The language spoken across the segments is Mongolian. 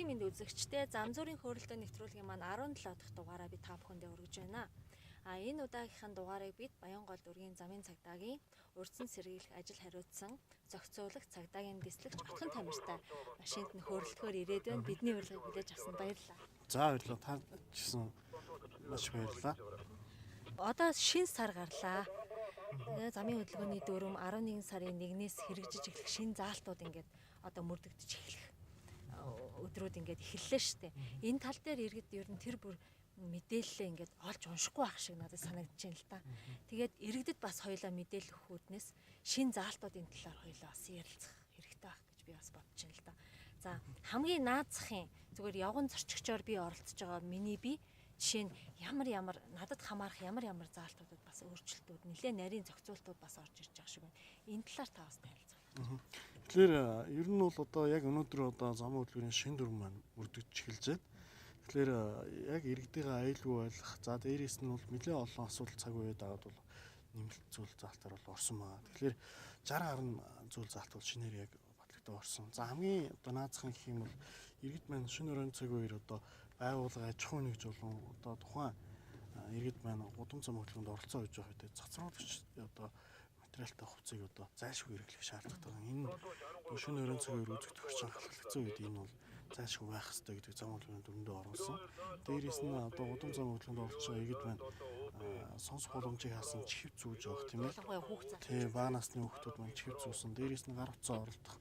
Өдрийн мэнд үзэгчдээ Замзуурын хөөрөлдөө нэвтрүүлгийн маань 17 дахь дугаараа би та бүхэндээ хүргэж байна. А энэ удаагийнхын дугаарыг бид Баянгол дүүргийн замын цагдаагийн урьдчилан сэргийлэх ажил хариуцсан зохицуулагч цагдаагийн дислэгч Отхон Тамиртай машинд нь хөөрөлдөхөөр ирээд байна. Бидний урилгыг хүлээж авсанд баярлалаа. За, баярлалаа. Та ч гэсэн маш баярлалаа. Одоо шин сар гарлаа. Тэгээ замын хөдөлгөөний дүрм 11 сарын 1-ээс хэрэгжиж эхлэх шин заалтууд ингээд одоо мөрдөгдөж эхлэх өдрүүд ингээд эхэллээ штэ. Энэ тал дээр иргэд ер нь тэр бүр мэдээлэлээ ингээд олж уншихгүй байх шиг надад санагдаж байна л та. Тэгээд иргэдэд бас хоёлаа мэдээлэл өгөх үүднээс шин заалтуудын талаар хоёлаа бас ярилцах хэрэгтэй байх гэж би бас бодож байна л да. За, хамгийн наазахын зүгээр явган зорчигчоор би оролцож байгаа миний би жишээ нь ямар ямар надад хамаарах ямар ямар заалтуудад бас өөрчлөлтүүд нэлээд нарийн зохицуултууд бас орж ирж байгаа шиг байна. Энэ талаар та бас танилцуулах. Тэгэхээр ер нь бол одоо яг өнөөдөр одоо замын хөдөлгөөний шинэ дүрэм маань мөрдөгдөж эхэлж байна. Тэгэхээр яг иргэдийн аюулгүй байх, за дээрээс нь бол нэлээд олон асуудал цаг үеэд аваад бол нэмэлт зүйл заалтаар бол орсон байгаа. Тэгэхээр 60 гаруй зүйл заалт бол шинээр яг батлагдаад орсон. За, хамгийн одоо наазахын гэх юм бол иргэд маань шинэ өрөөний цаг үеэр одоо байгууллага, аж ахуйн нэгж болон одоо тухайн иргэд маань гудам зам хөдөлгөөнд оролцоо хийж байгаа үед цацруулагч одоо материалтай хувцсыг одоо зайлшгүй хэрэглэх шаардлагатай байна. Энэ шинэ өрөөний цаг үеэр үзэгдэх орчин халахлагдсан үед энэ бол зайлшгүй байх ёстой гэдэг зам хөдөлгөөний дүрмэндээ оруулсан. Дээрээс нь одоо гудам зам хөдөлгөөнд оролцож байгаа иргэд маань сонсох боломжийг хаасан чихв зүүж явах, тийм ээ. Ялангуяа хүүхд заа. Тий, бага насны хүүхдүүд маань чихв зүүсэн. Дээрээс нь гар утсаа оролдох.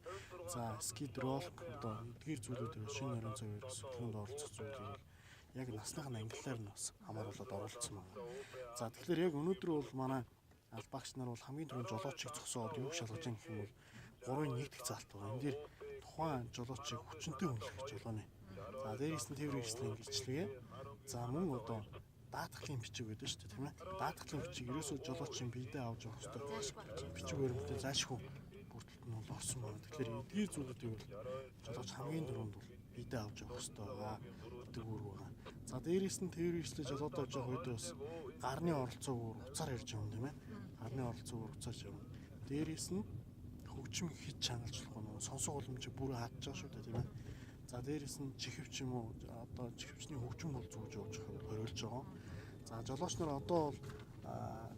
За, скид, ролк одоо эдгээр зүйлүүд шинэ өрөөний цаг үеэр хөдөлгөөнд оролцох зүйлийг бол яг насных нь ангиллаар нь бас хамааруулаад оролцсон байна. За, тэгэхээр яг өнөөдөр бол манай албаагч нар бол хамгийн түрүүнд жолоочийг зогсоод юу шалгаж байгаа гэх юм бол 3-ын 1 дэх заалт байгаа. Энэ дээр тухайн жолоочийг хүчинтэй үнэлэх жолооны. За, дээрээс нь тээврийн хэрэгслийн гэрчлэгээ. За, мөн одоо даатгалын бичиг гэдэг шүү дээ, тийм ээ. Даатгалын бичиг ерөөсөө жолоочийн биедээ авч явах хэрэгтэй. Зайлшгүй авч явах. Бичиг баримттай зайлшгүй бүрдэлт нь бол орсон байна. Тэгэхээр эдгээр зүйлүүдийг бол жолооч хамгийн түрүүнд бол биедээ авч явах хэрэгтэй байгаа гэдэг үүрэг байгаа. За, дээрээс нь тээврийн хэрэгслээ жолоодоо авч явах үед бас гарны оролцоогоор уцаар ярьж явна, тийм ээ. Гарны оролцоогоор уцаар явна. Дээрээс нь хөгжим хит чангалж болохгүй, нөгөө сонсох боломжийг бүр хатж байгаа шүү дээ, тийм ээ. За, дээрээс нь чихвч юм уу одоо чихвчний хөгжим бол зүүж явж байхыг хориолж байгаа. За, жолооч нар одоо бол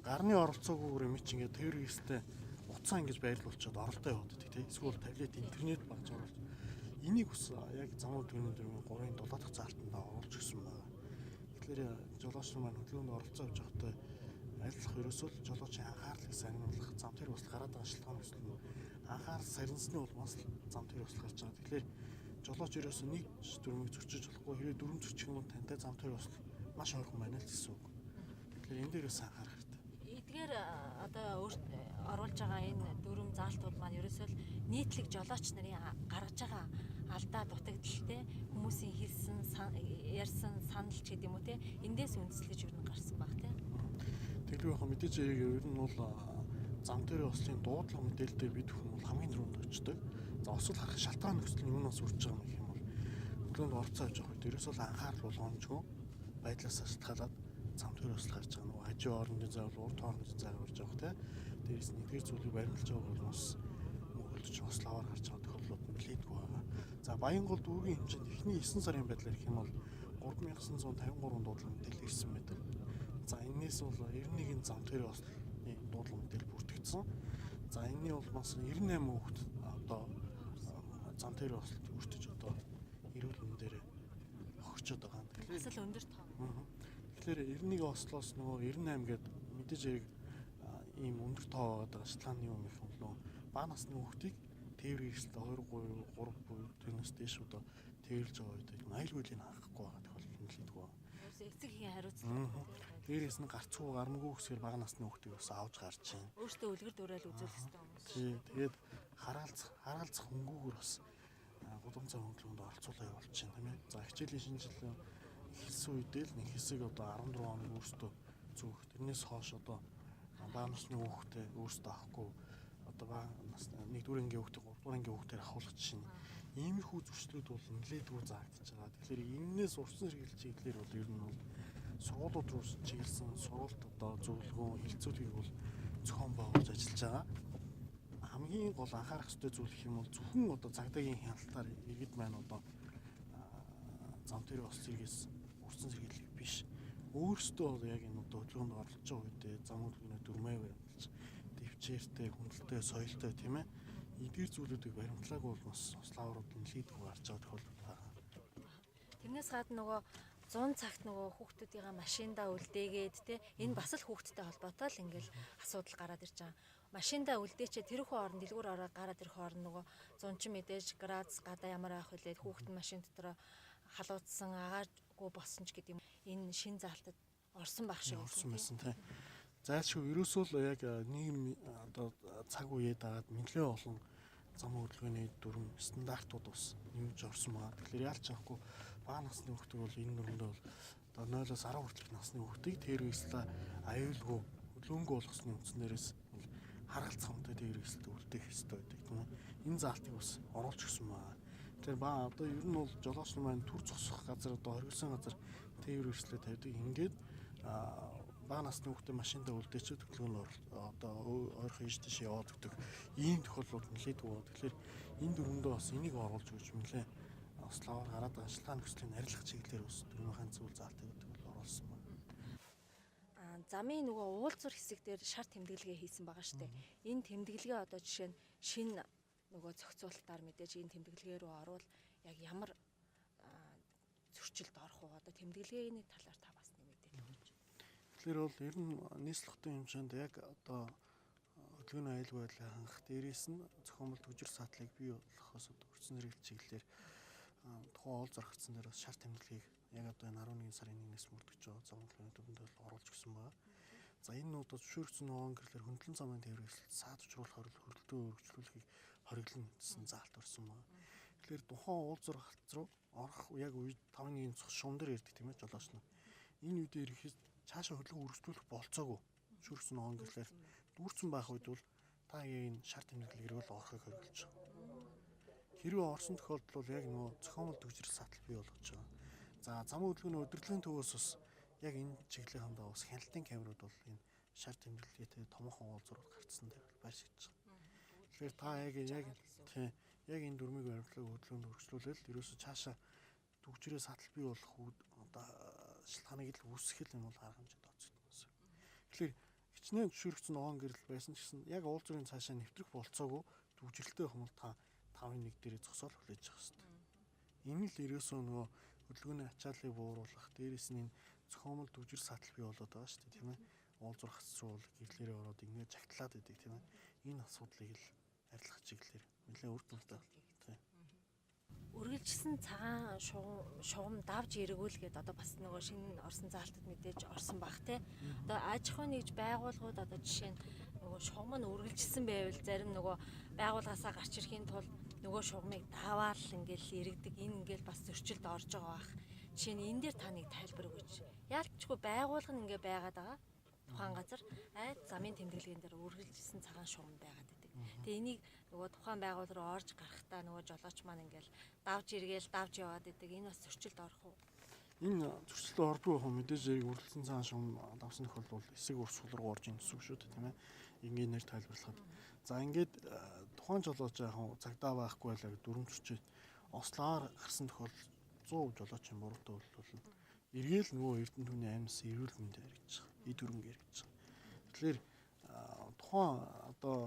гарны оролцоогоор юм чи ингээд тээврийн хэрэгслээ уцаа ингэж байрлуулчихад оролдоо яваад байдаг, тийм. Эсвэл таблет, интернет багж оруулж энийг бас яг замын хөдөлгөөний дүрмийн 3-ын 7 дахь заалтанд оруулж өгсөн байна. Тэгэхээр жолооч нар маань хөдөлгөөнд оролцоо явж байхдаа альлах ерөөсөө л жолоочийн анхаарлыг сарниулах, зам тэр бус гараад байгаа шалтгаан нөхцөл нь анхаарал сарнисны улмаас л зам тэр бус гарч байгаа. Тэгэхээр жолооч ерөөсөө нэг дүрмийг зөрчиж болохгүй. Хэрвээ дүрм зөрчих юм бол тантай зам тэр бус маш ойрхон байна л гэсэн үг. Тэгэхээр энэ дээр бас анхаарах хэрэгтэй. Эдгээр одоо оруулж байгаа энэ дүрм заалтууд маань ерөөсөө л нийтлэг жолооч нарын гаргаж байгаа алдаа дутагдaltaй хүмүүсийн хэлсэн ярьсан санал ч гэдэг юм уу те, эндээс үндэслэж ер нь гарсан баг те. Тэглүү яг мэдээж ер нь бол зам дээр ослын дуудлага мэдээлэл дээр бид хүн бол хамгийн түрүүнд очдог. За, осол харах шалтгаан нөхцөл нь юунаас үрж байгаа юм гэх юм бол хөдөлгөөнд оролцоо явж байгаа үед ерөөсөө л анхаарал болгоомжгүй байдлаас шалтгаалаад зам дээр осол гарч байгаа. Нөгөө хажуу хоорондын зай бол урд хоорондын зай гарч явах те. Дээрээс нь эдгээр зүйлийг баримталж байгаа болмоос мөгөлдөж ославаар гарч байгаа тохиолдлууд нэлээдгүй байгаа. За, Баянгол дүүргийн хэмжээнд эхний 9 сарын байдлаар гэх юм бол 3953 дуудлага мэдээлэл ирсэн байдаг. За, энээс бол 91 зам төр ослын дуудлага мэдээлэл бүртгэгдсэн. За, энэний улмаас 98 хүүхэд одоо зам төр ослолт өртөж одоо эрүүл мэндээр хохирчод байгаа. Тэгэхээр бас л өндөр тоо. Тэгэхээр 91 ослоос нөгөө 98 гээд мэдээж хэрэг ийм өндөр тоо байгаа шалтгаан нь юу юм их юм бол бага насны хүүхдийг тээврийн хэрэгсэлд 2 3 3 буюу тэрнээс дээш одоо тээвэрлж байгаа үед аюулгүй хангахгүй байгаа тохиолдол нэлээдгүй байна. Ерөөсөө эцэг эхийн хариуцлага. Дээрээс нь гарцгүй гармгүй гэсгээр бага насны хүүхдийг бас авч гарч байна. Өөртөө үлгэр дуурайл үзүүлэх ёстой хүмүүс. Тий, тэгээд хараалцах хөнгүүгээр бас гудам зам хөдөлгөөнд оролцуулаа явуулж байна, тийм ээ. За, хичээлийн шинэ жил эхэлсэн үедээ л нэг хэсэг одоо 14 хоног өөртөө зөөх. Тэрнээс хойш одоо бага насны хүүхдээ өөртөө авахгүй одоо бага насны 1-р ангийн хүүхдээ 3-р ангийн хүүхдээр ахуулах жишээ нь иймэрхүү зөрчлүүд бол нэлээдгүй заагдчихж байгаа. Тэгэхээр энэнээс урьдчилан сэргийлэх чиглэлээр бол ер нь бол сургуулиуд руу чиглэсэн сургалт одоо зөвлөгөө хэлэлцүүлгийг бол зохион байгуулж ажиллаж байгаа. Хамгийн гол анхаарах ёстой зүйл гэх юм бол зөвхөн одоо цагдаагийн хяналтаар иргэд маань одоо Зам дээр ус зэргээс урсан сэргийлэх биш. Өөрсдөө бол яг энэ одоо хөдөлгөөнд оролцож байгаа үедээ зам хөдөлгөөний дүрмээ баримталж, төвчээртэй, хүндэлтэй, соёлтой тийм ээ. Эдгээр зүйлүүдийг баримтлаагүй бол бас уславрууд нь лидгүй гарч байгаа тохиолдол байна. Тэрнээс гадна нөгөө 100 цагт нөгөө хүүхдүүдийнхаа машиндаа үлдээгээд те энэ бас л хүүхдтэй холбоотой л ингээл асуудал гараад ирж байгаа. Машиндаа үлдээчээ тэрхүү орон дэлгүүр ороод гараад ирэх орон нөгөө 100 ч мэдээж градус гадаа ямар авах вүлээд хүүхд нь машин дотроо халуудсан агааргүй болсон ч гэдэг юм. Энэ шин заалтад орсон байх шиг орсон байсан те. Зайлшгүй ерөөсөө л яг нийгэм одоо цаг үеэ дагаад нэлээ олон зам хөдөлгөөний дүрм стандартууд бас нэмж орсон байгаа. Тэгэхээр яалч авахгүй бага насны хүүхдүүд бол энэ дүрмдээ бол одоо 0-оос 10 хүртэлх насны хүүхдийг тэрвэслээ аюулгүй хөдөлгөөнгөө болгосны үндснээрээс бол харгалцах хамттай тэрвэслэлд үлдээх ёстой байдаг тийм үү. Энэ заалтыг бас оруулж өгсөн байна. Тэгэхээр ба одоо ер нь бол жолооч нар маань төр зогсох газар одоо хоригдсан газар тээвэр эрсдлээ тавьдаг. Ингээд бага насны хүүхдээ машиндаа үлдээчээд хөдөлгөөнд одоо ойрхон ийш тийш яваад өгдөг ийм тохиолдлууд нэлээдгүй. Тэгэхээр энэ дүрмдээ бас энийг оруулж өгч нэлээ уславар гараад ажиллагаа нөхцөлийн арилгах чиглэлээр бас дүрмийн зүйл заалтыг гэдэг бол оруулсан байна. Замын нөгөө уулзвар хэсэг дээр шар тэмдэглэгээ хийсэн байгаа штэ. Энэ тэмдэглэгээ одоо жишээ нь шинэ нөгөө зохицуулалтаар мэдээж энэ тэмдэглэгээ рүү орвол яг ямар зөрчилд орох уу? Одоо тэмдэглэгээний талаар та бас нэг мэдээлэл өгөөч. Тэгэхээр бол ер нь нийслэл хотын хэмжээнд яг одоо хөдөлгөөний аюулгүй байдлыг хангах, дээрээс нь зохиомжтой төгжир саатлыг бий болгохоос өрсөн зэрэглэл чиглэлээр тухайн уулзар гаргацсан дээр бас шар тэмдэглэгийг яг одоо энэ 11 сарын 1-ээс мөрдөгч байгаа зам хөдөлгөөний дүрмэнд бол оруулж өгсөн байна. За энэ нь одоо зөвшөөрөгдсөн ногоон гэрлэр хөндлөн замын тээврийн эрсдэлд саад учруулах хөрөлдөө өргөжлүүлэхийг хориглоно гэсэн заалт орсон байна. Тэгэхээр тухайн уулзар галц руу орох яг үед 5-1 цус шум дээр ирдэг тийм ээ жолооч нар. Энэ үед ирэхэд цаашаа хөдөлгөөн өргөжлүүлэх болцоогүй зөвшөөрөгдсөн ногоон гэрлэр дүүрсэн байх үед бол та яг энэ шар тэмдэглэл хэрэг орохыг хориглож байгаа. Хэрвээ орсон тохиолдолд бол яг нөгөө зохиомол төгжрөл сатал бий болгож байгаа. За замын хөдөлгөөний удирдлагын төвөөс бас яг энэ чиглэлийн хамдаа бас хяналтын камерууд бол энэ шар тэмдэглэгээтэй томоохон уулзрууд гарцсан дээр байршиж байгаа. Тэгэхээр та яг тийм яг энэ дүрмийг баримтлаг хөдөлгөөнд өргөжлүүлэл ерөөсө цаашаа төгжрөө сатал бий болох одоо шалтгааныг л үүсгэх юм бол арга хэмжээ тооцогдно гэсэн. Тэгэхээр хичнээн зөвшөөрөгдсөн ногоон гэрэл байсан ч гэсэн яг уулзрын цаашаа нэвтрэх болцоогүй төгжрэлтэй хүмүүс та 5-1 дээрээ зогсоол хүлээж авах хэрэгтэй. Энэ л ерөөсөө нөгөө хөдөлгөөний ачааллыг бууруулах, дээрээс нь энэ зохиомол төгжир сатал бий болоод байгаа шүү дээ, тийм ээ. Уулзрах хацруу бол гэрлээрээ ороод ингээд жагтлаад идэг, тийм ээ. Энэ асуудлыг л арилгах чиглэлээр нэлээд үр дүнтэй. Тийм. Үргэлжилсэн цагаан шугам давж эргүүлгээд одоо бас нөгөө шинэ орсон заалтад мэдээж орсон бах те. Одоо аж ахуйн нэгж байгууллагууд одоо жишээ нь нөгөө шугам нь үргэлжилсэн байвал зарим нөгөө байгууллагаасаа гарч ирэхийн тулд нөгөө шугамыг даваал ингээл эргэдэг. Энэ ингээл бас зөрчилд орж байгаа бах. Жишээ нь энэ дээр та нэг тайлбар өгөөч. Яалтчгүй байгууллага нь ингээ байгаад байгаа. Тухайн газар айд замын тэмдэглэгээн дээр үргэлжилсэн цагаан шугам байгаад байдаг. Тэгээ энийг нөгөө тухайн байгууллага руу орж гарахдаа нөгөө жолооч маань ингээл давж эргээл давж яваад идэг. Энэ бас зөрчилд орох уу? Энэ зөрчилд ордгүй юм мэдээж зэрэг үргэлжлэн цагаан шугам давсан тохиолдолд бол эсэг урсгал руу орж ийн гэсэн үг шүү дээ, тийм ээ. Энгийнээр тайлбарлахад. За ингээд тухайн жолооч яг цагдаа байхгүй байлаа гэж дүрм зөрчиж ослоор гарсан тохиолдолд 100% жолоочийн буруутай бол эргээл нөгөө эрдэнэ түүний амьс эрүүл мэндээр яригдж байгаа. Эд хөрөнгө яригдж байгаа. Тэгэхээр тухайн одоо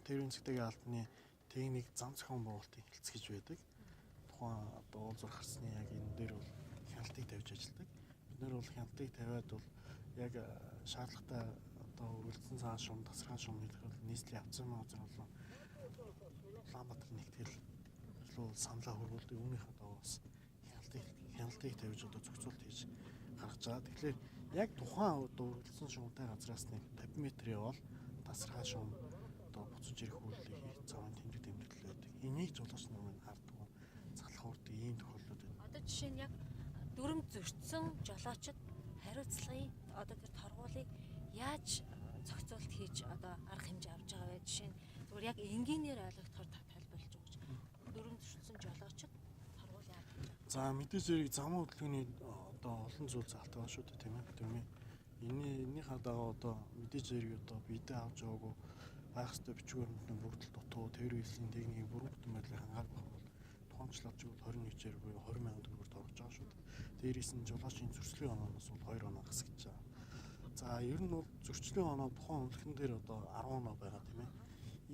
тээврийн цэгтэйгийн албаны техник зам зохион байгуулалтын хэлц гэж байдаг. Тухайн одоо уулзрах гарсны яг энэ дээр бол хяналтыг тавьж ажилладаг. Бид нар бол хяналтыг тавиад бол яг шаардлагатай одоо үргэлжлэн цагаан шум, тасархай шум гэдэг бол нийслэлийн авцсан газар болон Улаанбаатар нэгтгэл рүү саналаа хөрвүүлдэг. Үүнийхээ дагуу бас хяналтыг тавьж одоо зохицуулт хийж гаргаж байгаа. Тэгэхээр яг тухайн одоо үргэлжлэн шумтай газраас нэг 50 м явбал тасархай шум одоо буцаж ирэх үйлдэл хийх замын тэмдэг тэмдэглэл байдаг. Энийг жолооч нар маань харддаг, залах үрдэг ийм тохиолдлууд байна. Одоо жишээ нь яг дүрм зөрчсөн жолоочд хариуцлагын одоо тэр торгуулийг яаж зохицуулт хийж одоо арга хэмжээ авч байгаа вэ? Жишээ нь зүгээр яг энгийнээр ойлгохоор та тайлбарлаж өгөөч. Дүрм зөрчсөн жолоочд торгуулийн арга хэмжээ. За мэдээж зэрэг замын хөдөлгөөний одоо олон зүйл заалт байгаа шүү дээ, тийм ээ. Дүрмийн энэнийхээ дагуу одоо мэдээж зэрэг одоо бидээ авч яваагүй байх ёстой бичгээр мэдэн бүрдэл дутуу тээврийн хэрэгслийн техникийг бүрэн бүтэн байдлыг хангаагүй байх бол тухамжлалж бол 21-ээр буюу 20 мянган төгрөгөөр торгож байгаа шүү дээ. Дээрээс нь жолоочийн зөрчлийн ононоос бол 2 оноо хасагдж байгаа. За ер нь бол зөрчлийн оноо тухайн үнэлэхэн дээр одоо 10 оноо байгаа тийм ээ.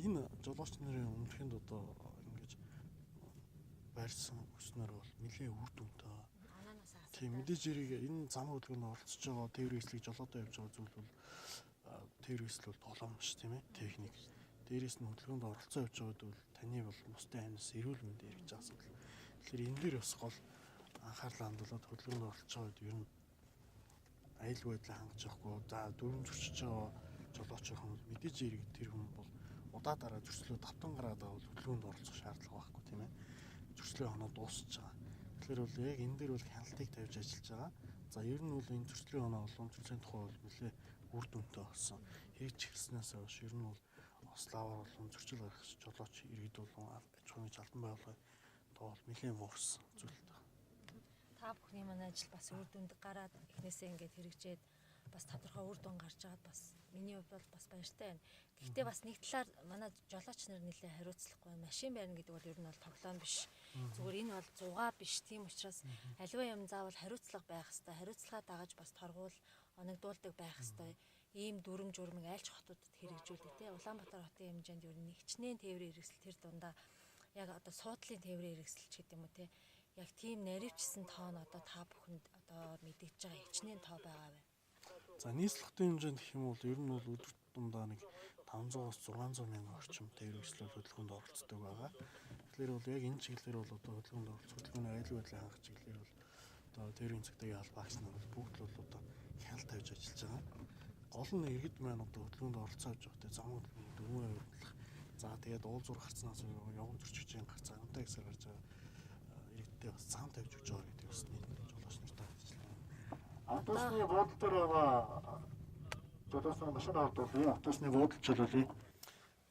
Энэ жолооч нарын үнэлэхэнд одоо ингэж барьсан өснөр бол нэлээд үр дүнтэй. Тийм, мэдээж хэрэг энэ зам хөдөлгөөнд оролцож байгаа тээврийн хэслэг жолоодоо явж байгаа зүйл бол тээврийн хэсэл бол тоглоом биш тийм ээ, техник. Дээрээс нь хөдөлгөөнд оролцоо явж байгаад бол таны бол бусдын амнаас эрүүл мэндийн хэрэгж байгаа асуудал. Тэгэхээр энэ дээр бас гол анхаарлаа хандуулад хөдөлгөөнд оролцож байгаа үед ер нь аюулгүй байдлаа хангаж явахгүй. За дөрөв зөрчиж байгаа жолооч хүн мэдээж хэрэг тэр хүн бол удаа дараа зөрчлөө давтан гараад байгаа бол хөдөлгөөнд оролцох шаардлага байхгүй тийм ээ. Зөрчлийн оноо дуусч байгаа. Тэгэхээр бол яг энэ дээр бол хяналтыг тавьж ажиллаж байгаа. За ер нь бол энэ зөрчлийн оноо болон зөрчлийн тухай бол нэлээ үр дүнтэй болсон. Хэрэгж эхэлснээс хойш ер нь бол ославар болон зөрчил гаргах жолооч иргэд болон аж ахуйн албан байгууллагын тоо бол нэлээд буурсан зүйлтэй. Та бүхний манай ажил бас үр дүнд гараад эхнээсээ ингээд хэрэгжээд бас тодорхой үр дүн гарч байгаад бас миний хувьд бол бас баяртай байна. Гэхдээ бас нэг талаар манай жолооч нар нэлээд хариуцлахгүй байна. Машин барина гэдэг бол ер нь бол тоглоом биш. Зүгээр энэ бол зугаа биш. Тийм учраас аливаа юм заавал хариуцлага байх хэвээр. Хариуцлагаа дагаж бас торгуул оногдуулдаг байх хэвээр. Ийм дүрм журмыг айлч хотуудад хэрэгжүүлдэг тий. Улаанбаатар хотын хэмжээнд ер нь хичнээн тээврийн хэрэгсэл тэр дундаа яг одоо суудлын тээврийн хэрэгсэл ч гэдэг юм уу тий. Яг тийм наривчсан тоон одоо та бүхэнд одоо мэдэгдэж байгаа хичнээн тоо байгаа вэ? За нийслэл хотын хэмжээнд гэх юм бол ер нь бол өдөр тутамдаа нэг 500-аас 600 мянган орчим тээврийн хэрэгсэл хөдөлгөөнд оролцдог байгаа. Тэгэхээр бол яг энэ чиглэлээр бол одоо хөдөлгөөнд оролцох хөдөлгөөний аюулгүй байдлыг хангах чиглэлээр бол одоо тээврийн цагдаагийн албаа агч нар бол бүгд л одоо хяналт тавьж ажиллаж байгаа. Гол нь иргэд маань одоо хөдөлгөөнд оролцоо явж байхдаа зам хөдөлгөөний дөрмөө баримтлах. За тэгээд уулзуур гарцнаас явган зөрчигчийн гарц амтай гэсээр гарч байгаа иргэдтэй бас зам тавьж өгч байгаа гэдэг бас нийт жолооч нартай ажиллаж байна. Автобусны буудал дээр байгаа жолоочны машин автобус, автобусны буудал чөлөөлье.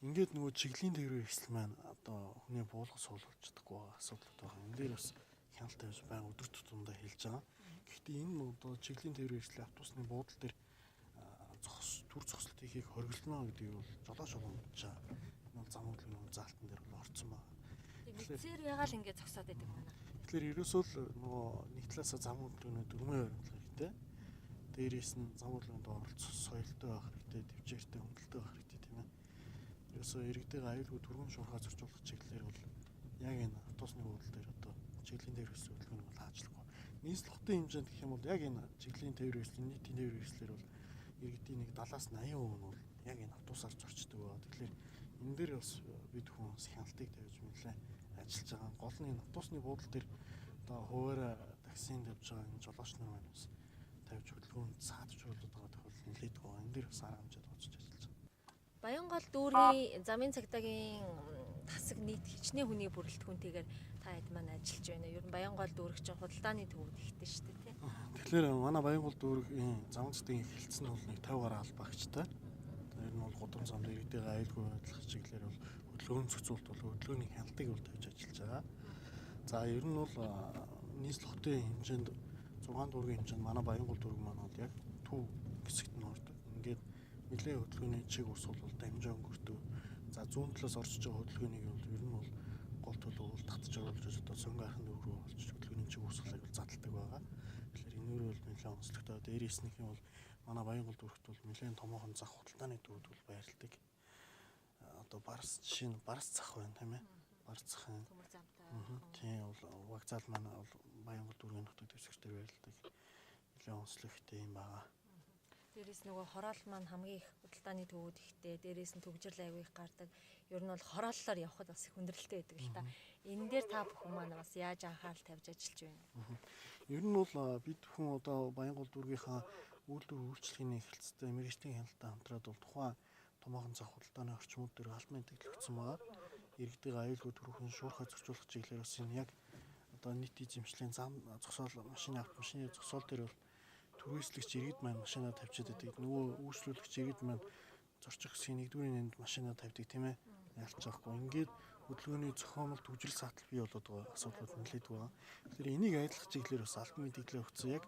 Ингээд нөгөө чиглийн тээврийн хэрэгсэл маань одоо хүний буулга суулгаж чадахгүй байгаа асуудал байгаа. Энэ дээр бас хяналт тавьж байгаа өдөр тутамдаа хэлж байгаа. Гэхдээ энэ одоо чиглийн тээврийн хэрэгслийн автобусны буудал дээр төр зогсолт хийхийг хориглоно гэдгийг бол жолооч болгон мэдж байгаа. Энэ бол зам хөдөлгөөний заалтан дээр бол орцсон байна. Мэдсээр байгаа л ингээд зогсоод байдаг байна. Тэгэхээр ерөөсөө л нөгөө нэг талаасаа зам хөдөлгөөний дөрмөө баримтлах хэрэгтэй. Дээрээс нь зам хөдөлгөөнд оролцох соёлтой байх хэрэгтэй, төвчээртэй, хүндэлтэй байх хэрэгтэй тийм ээ. Ерөөсөө иргэдийн аюулгүй түргэн шуурхай зөрчүүлэх чиглэлээр бол яг энэ автобусны буудал дээр одоо чиглийн тээврийн хэрэгслийн хөдөлгөөнийг бол хаачлахгүй. Нийслэл хотын хэмжээнд гэх юм бол яг энэ чиглийн тээврийн хэрэгслийн нийтийн тээврийн хэрэгслэр бол иргэдийн нэг 70-аас 80% нь бол яг энэ автобусаар зорчдог байгаа. Тэгэхээр энэ дээр бас бид хүн бас хяналтыг тавьж нэлээд ажиллаж байгаа. Гол нь энэ автобусны буудал дээр одоо хуваараа таксинд явж байгаа энэ жолооч нар маань бас тавьж хөдөлгөөнд саадчруулдаг байгаа тохиолдол нэлээд байгаа. Энэ дээр бас арга хэмжээ тооцож ажиллаж байгаа. Баянгол дүүргийн замын цагдаагийн тасаг нийт хичнээн хүний бүрэлдэхүүнтэйгээр та хэд маань ажиллаж байна. Ер нь Баянгол дүүрэг чинь худалдааны төвд ихтэй шүү дээ, тийм. Тэгэхээр манай Баянгол дүүргийн замын цагдаагийн хэлтсэн нь бол нэг 50 гаруй албаагчтай. Тэр нь бол гудам замд иргэдийн аюулгүй байдлах чиглэлээр бол хөдөлгөөн зохицуулалт бол хөдөлгөөний хяналтыг бол тавьж ажиллаж байгаа. За ер нь бол нийслэл хотын хэмжээнд 6 дүүргийн хэмжээнд манай Баянгол дүүрэг маань бол яг төв хэсэгт нь ордог. Ингээд нэлээд хөдөлгөөний чиг урсгал бол дамжаа өнгөрдөг. За зүүн талаас орчиж байгаа хөдөлгөөнийг бол ер нь бол гол төлөв бол татж оруулж одоо Сонгойхан дүүр рүү олж хөдөлгөөний чиг урсгалыг бол задалдаг байгаа. Тэгэхээр энэ өөр бол нэлээд онцлогтой. Дээрээс нь юм бол манай Баянгол дүүрэгт бол нэлээд томоохон зах худалдааны төвд бол байрладаг. Одоо Барс жишээ нь Барс зах байна тийм ээ. Барс захын төмөр замтай. Тийм бол вокзал манай бол Баянгол дүүргийн нутаг дэвсгэр дээр байрладаг. Нэлээд онцлогтой юм байгаа. Дээрээс нөгөө хороол маань хамгийн их худалдааны төвүүд ихтэй, дээрээс нь төгжрөл аягүй их гардаг. Ер нь бол хорооллоор явхад бас их хүндрэлтэй байдаг л та. Энэ дээр та бүхэн маань бас яаж анхаарал тавьж ажиллаж байна? Ер нь бол бид хүн одоо Баянгол дүүргийнхаа үйлдвэр үйлчлэгийн эхэлцтэй мэргэжлийн хяналттай хамтраад бол тухайн томоохон зах худалдааны орчмууд дээр албан мэдээлэл өгсөн байгаа. Иргэдийн аюулгүй түрүүхэн шуурхай зөрчүүлэх чиглэлээр бас энэ яг одоо нийт эзэмшлийн зам зогсоол машины автомашины зогсоол дээр бол түрээслэгч иргэд маань машинаа тавьчихад байдаг. Нөгөө үйлчлүүлэгч иргэд маань зорчих хэсгийн нэгдүгээр энд машинаа тавьдаг тийм ээ. Ялч байхгүй. Ингээд хөдөлгөөний зохиомол төгжрөл саатал бий болоод байгаа асуудлууд нэлээд байгаа. Тэгэхээр энийг айдлах чиглэлээр бас албан мэдээлэл өгсөн. Яг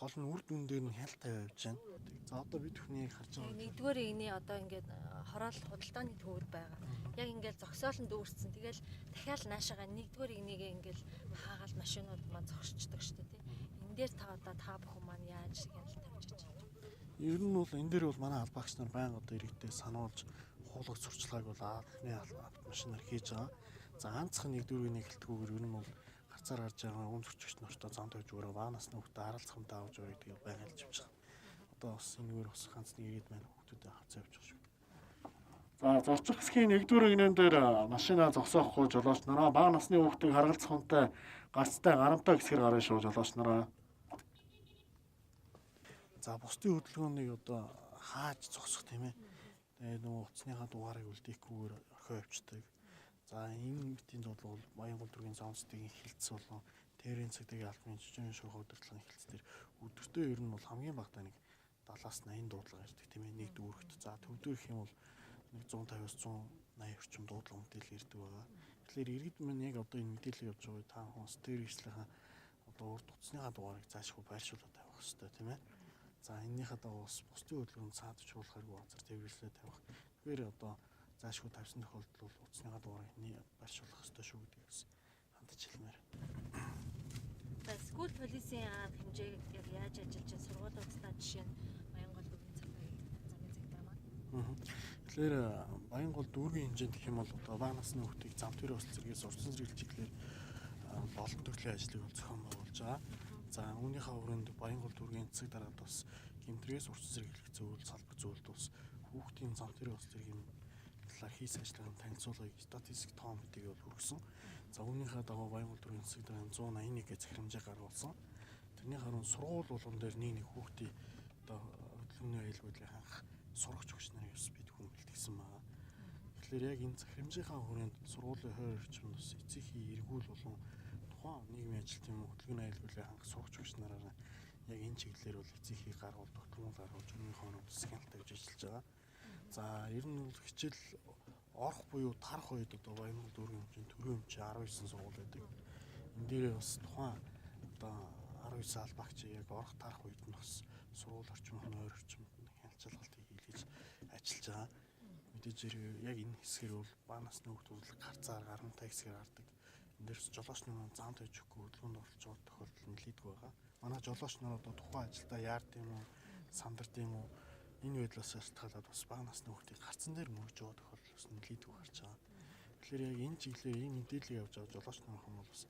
гол нь үр дүн дээр нь хяналт тавиа явж байна. За одоо бид бүхнийг харж байгаа. Нэгдүгээр игний одоо ингээд хороол худалдааны төвд байгаа. Яг ингээд зогсоол нь дүүрсэн. Тэгэл дахиад наашаага нэгдүгээр игнийгээ ингээд хаагаал машинууд маань зогсчдөг шүү дээ, тийм. Энэ дээр та одоо та бүхэн маань яаж хяналт тавьж ажиллаж байна? Ер нь бол энэ дээр бол манай албаагч нар байнга одоо иргэдээ сануулж хуулах сурчлагыг бол албаны автомашинаар хийж байгаа. За ганцхан нэг дүүргийн эхэлтгүүгээр ер нь бол гарцаар гарч байгаа үн зөрчигч нартай зам тавьж өгөөрэй. Бага насны хүүхдээ аралцах юмтай авч өгöö гэдгийг байнга хэлж явж байгаа. Одоо бас энэгээр бас ганц нэг иргэд маань хүүхдүүдэд хавцаа явж байгаа шүү. За зорчих хэсгийн нэгдүгээр эгнэн дээр машина зогсоохгүй жолооч нараа бага насны хүүхдийг харгалзах хүнтэй гарцтай гарамтай хэсгээр гарна шүү жолооч нараа. За бусдын хөдөлгөөнийг одоо хааж зогсох тийм ээ. Тэгээд нөгөө утасныхаа дугаарыг үлдээхгүйгээр орхио явцдаг. За энэ мэтийн зудлал бол Баянгол дүүргийн зам цэцгийн хилцс болон Тээрийн цэгтэйгийн албаны жижигэн шуурга удирдлагын хилцс дээр өдөртөө ер нь бол хамгийн багадаа нэг 70-аас 80 дуудлага ирдэг тийм ээ нэг дүүрэгт. За төвдөө гэх юм бол нэг 150-аас 180 орчим дуудлага мэдээлэл ирдэг байгаа. Тэгэхээр иргэд маань яг одоо энэ мэдээлэл явж байгаа та хүмүүс тэр хэрэгслийнхаа одоо урд утасныхаа дугаарыг заашгүй байршуулаад тавих хэрэгтэй тийм ээ. За энэнийхээ дагуу бас бусдын хөдөлгөөнд цаадчруулах хэрэггүй газар тээвэрлээ тавих. Тэгэхээр одоо заашгүй тавьсан тохиолдолд бол утасныхаа дугаарыг байршуулах хэрэгтэй шүү гэдгийг бас хандаж хэлмээр. За school police-ийн арга хэмжээг яг яаж ажиллаж байна? Сургуулиудаа жишээ нь Баянгол дүүргийн замын цагдаа маань. Тэгэхээр Баянгол дүүргийн хэмжээнд гэх юм бол одоо бага насны хүүхдийг зам төрийн осол зэргээс урьдчилан сэргийлэх чиглэлээр олон төрлийн ажлыг зохион байгуулж байгаа. За үүнийхээ хүрээнд Баянгол дүүргийн цэцэг дараад бас гэмтрээс урьдчилан сэргийлэх зөвлөл салбар зөвлөлд бас хүүхдийн зам төрийн осол зэргийн талаар хийсэн ажлын танилцуулгыг статистик тоон гэдгийг бол хүргэсэн. За үүнийхээ дагуу Баянгол дүүргийн цэцэг дарааны 181 гэж захирамжийг гаргуулсан. Тэрний харин сургууль болгон дээр нэг нэг хүүхдийн одоо хөдөлгөөний аюул байдлыг хангах сурагч өгч нарыг бас бид хүн бэлтгэсэн байна. Тэгэхээр яг энэ захирамжийнхаа хүрээнд сургуулийн хойр орчимд бас эцэгхий эргүүл болон тухайн нийгмийн ажилт юм уу хөдөлгөөний аюул байдлыг хангах сурагч өгч нараараа яг энэ чиглэлээр бол эцэгхий гаргуул тогтмол гаргуулж өмнөхөө нь бас хяналт тавьж ажиллаж байгаа. За ер нь бол хичээл орох буюу тарах үед одоо Баянгол дүүргийн хэмжээнд төрийн хэмжээ 19 сургууль байдаг. Энэ дээрээ бас тухайн одоо 19 албаагч яг орох тарах үед нь бас сургууль орчмын ойр орчимд хяналт шалгалтыг хийлгэж ажиллаж байгаа. Мэдээж яг энэ хэсгээр бол бага насны хүүхдүүд бол гарцаар гарамтай хэсгээр гардаг. Энэ дээрс жолооч нар зам тавьж өгөхгүй хөдөлгөөнд оролцож байгаа тохиолдол нэлээдгүй байгаа. Манай жолооч нар одоо тухайн ажилдаа яард юм уу, сандард юм уу энэ байдлаас шалтгаалаад бас бага насны хүүхдийг гарцан дээр мөрөж байгаа тохиолдол бас нэлээдгүй гарч байгаа. Тэгэхээр яг энэ чиглэлээр ийм мэдээлэл явж байгаа жолооч нар хүн бол бас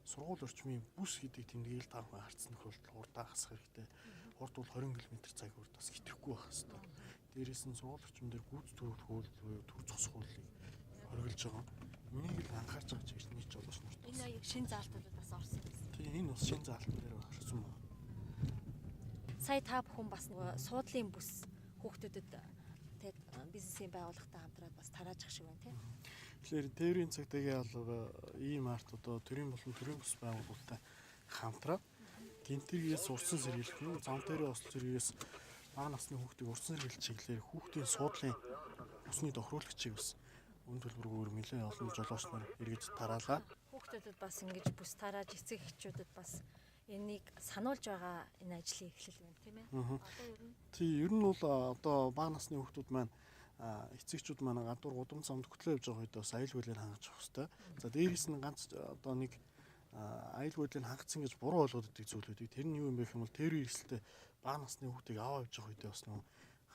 сургууль орчмын бүс гэдэг тэмдэглэл та бүхэн харцсан тохиолдолд хурдаа хасах хэрэгтэй. Хурд бол 20 км цаг урд бас хитрхгүй байх хэрэгтэй. Дээрээс нь сургууль орчим дээр гүйц төрөх хууль буюу төр зогсох хуулийг хоригдж байгаа. Энийг л анхаарч байгаа чигт нийт жолооч нарт. Энэ яг шин заалтуудад бас орсон гэсэн. Тийм, энэ бас шин заалтан дээр орсон байна. Сая та бүхэн бас суудлын бүс хүүхдүүдэд тэг бизнесийн байгууллагатай хамтраад бас тарааж ах шиг байна тийм. Тэгэхээр тээврийн цагдаагийн алба ийм арт одоо төрийн болон төрийн бус байгууллагатай хамтраад гэмтэргээс урьдчилан сэргийлэх нь зам тээврийн осол зэргээс бага насны хүүхдийг урьдчилан сэргийлэх чиглэлээр хүүхдийн суудлын бүсний тохируулагчийг бас үн төлбөргүйгээр нэлээд олон жолооч нар эргэж тараалаа. Хүүхдүүдэд бас ингэж бүс тарааж эцэг эхчүүдэд бас энийг сануулж байгаа энэ ажлын эхлэл байна тийм ээ. Одоо ер нь тий, ер нь бол одоо бага насны хүүхдүүд маань эцэгчүүд маань гадуур гудам замд хөтлөө явж байгаа үед бас аюул байдлыг хангаж явах хэрэгтэй. За дээрээс нь ганц одоо нэг аюул байдлыг хангацсан гэж буруу ойлгоод байдаг зүйл байдаг. Тэр нь юу юм бэ гэх юм бол тээврийн эрсдэлтэй бага насны хүүхдийг аваа явж байгаа үедээ бас нэг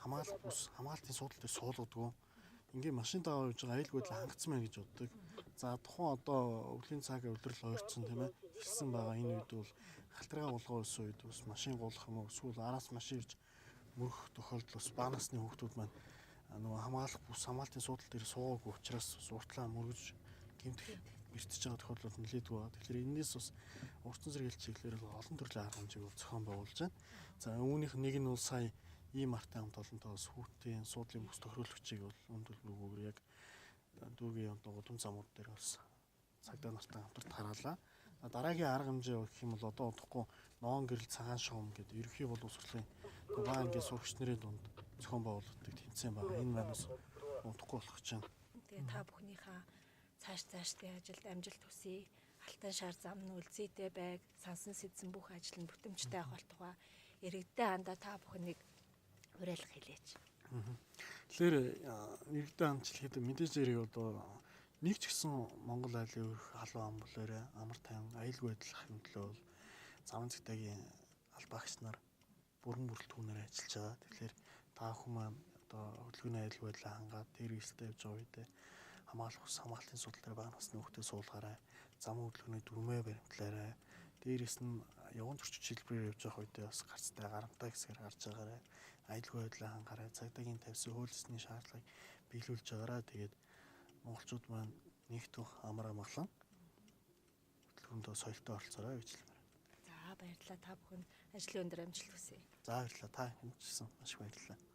хамгаалах бүс хамгаалтын суудал дээр суулгадаг. Ингээ машин аваа явж байгаа аюул байдлыг хангацсан байна гэж боддог. За тухайн одоо өвлийн цаг улирал ойрцсон тийм ээ хэлсэн байгаа энэ үед бол халтаргаа гулгаа байсан үед бас машин гулах юм уу эсвэл араас машин ирж мөрөх тохиолдол бас бага насны хүүхдүүд маань нөгөө хамгаалах бүс хамгаалтын суудал дээр суугаагүй учраас уртлаа мөргөж гэмтэх бэртэж байгаа тохиолдол нэлээдгүй байгаа. Тэгэхээр энэс бас урьдчилан сэргийлэх чиглэлээр олон төрлийн арга хэмжээг бол зохион байгуулж байна. За үүнийх нэг нь бол сая ийм артай хамт олонтой бас хүүхдийн суудлын бүс тохируулагчийг бол үн төлбөргүйгээр яг дүүргийн одоо гудам замууд дээр бас цагдаа нартай хамтарч тараалаа. Дараагийн арга хэмжээ гэх юм бол одоо удахгүй ноон гэрэл цагаан шугам гэдэг ерөнхий боловсролын бага ангийн сурагч нарын дунд зохион байгуулагддаг тэмцээн байгаа. Энэ маань бас удахгүй болох гэж байна. Тэгээ та бүхнийхээ цааш цаашдын ажилд амжилт хүсье. Алтан шар зам нь үлзийтэй байг, сансан сэдсэн бүх ажил нь бүтэмжтэй авах болтугай. Иргэдээ хандаа та бүхнийг уриалга хэлээч. Тэгэхээр иргэдээ хандж хэлэхэд мэдээж хэрэг одоо нэг ч гэсэн Монгол айлын өрх халуун ам бүлээрээ амар тайван аюулгүй байдал ахын төлөө бол замын цагдаагийн Албаагч нар бүрэн бүрэлдэхүүнээр ажиллаж байгаа. Тэгэхээр та бүхэн маань одоо хөдөлгөөний аюулгүй байдлаа хангаад тэр эрсдэлтэй явж байгаа үедээ хамгаалах ус хамгаалтын суудал дээр бага насны хүүхдээ суулгаарай. Замын хөдөлгөөний дүрмээ баримтлаарай. Дээрээс нь явган зөрчил шилбэрээр явж байгаа үедээ бас гарцтай гарамтай хэсгээр гарч байгаарай. Аюулгүй байдлаа хангаарай. Цагдаагийн тавьсан хууль ёсны шаардлагыг биелүүлж байгаарай. Тэгээд монголчууд маань нэг төх амар амгалан хөдөлгөөндөө соёлтой оролцоорой гэж хэлмээр. За, баярлалаа. Та бүхэнд ажлын өндөр амжилт хүсье. За, баярлалаа. Та хүн ч гэсэн маш их баярлалаа.